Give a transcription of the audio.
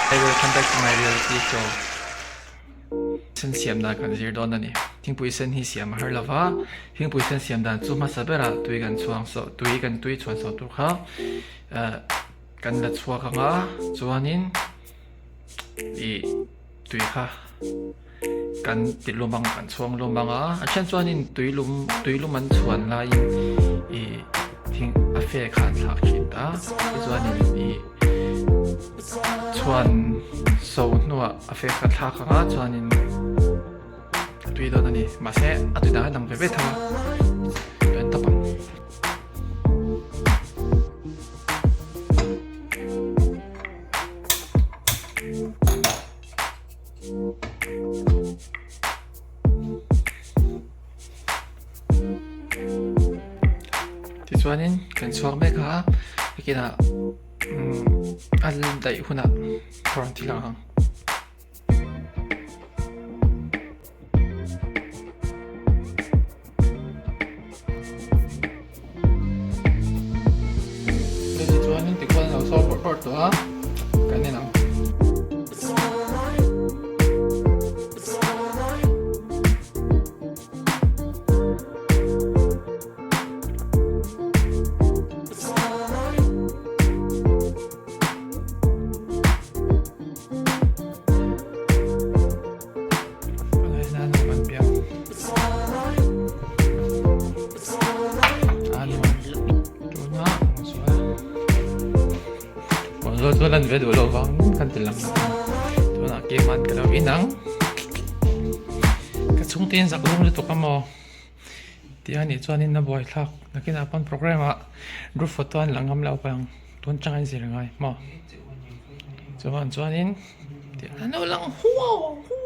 Hey welcome back to my reality show. Sen siam dan kan zir dawn a ni. Thingpui sen hi siam a har lova, thingpui sen siam dan chu hmasa berah tui kan chhuang so tui kan tui chhuan so tur kha eh kan la chhuak ang a, chuanin ih tui kha kan ti lum ang kan chhuang lum ang a, a then chuanin tui lum tui lum an chhuan laiin ih thing a fe kha an thlak thin ta tichuanin ih chhuan so hnuah a fe kha thlak ang a chuanin a tui dawn a ni mahse a tui dang a dang ve ve tho a kan tawp ang. Tichuanin kan chhuak mek a nakinah a daih hunah ka rawn ti lang ang. Tichuanin tikhuan a lo sawi bawrh bawrh tawh a, kan en ang. Chuan an ve duh loh vang kan ti lang tunah keimah ka lo in ang ka chhungte in zak lung lutuk a maw tih a nih chuanin a buaithlak nakinah pawn program ah group photo an la ngam lo palh ang tun chang a inzir ngai maw chuan chuanin. Tih an lo lang huau huau.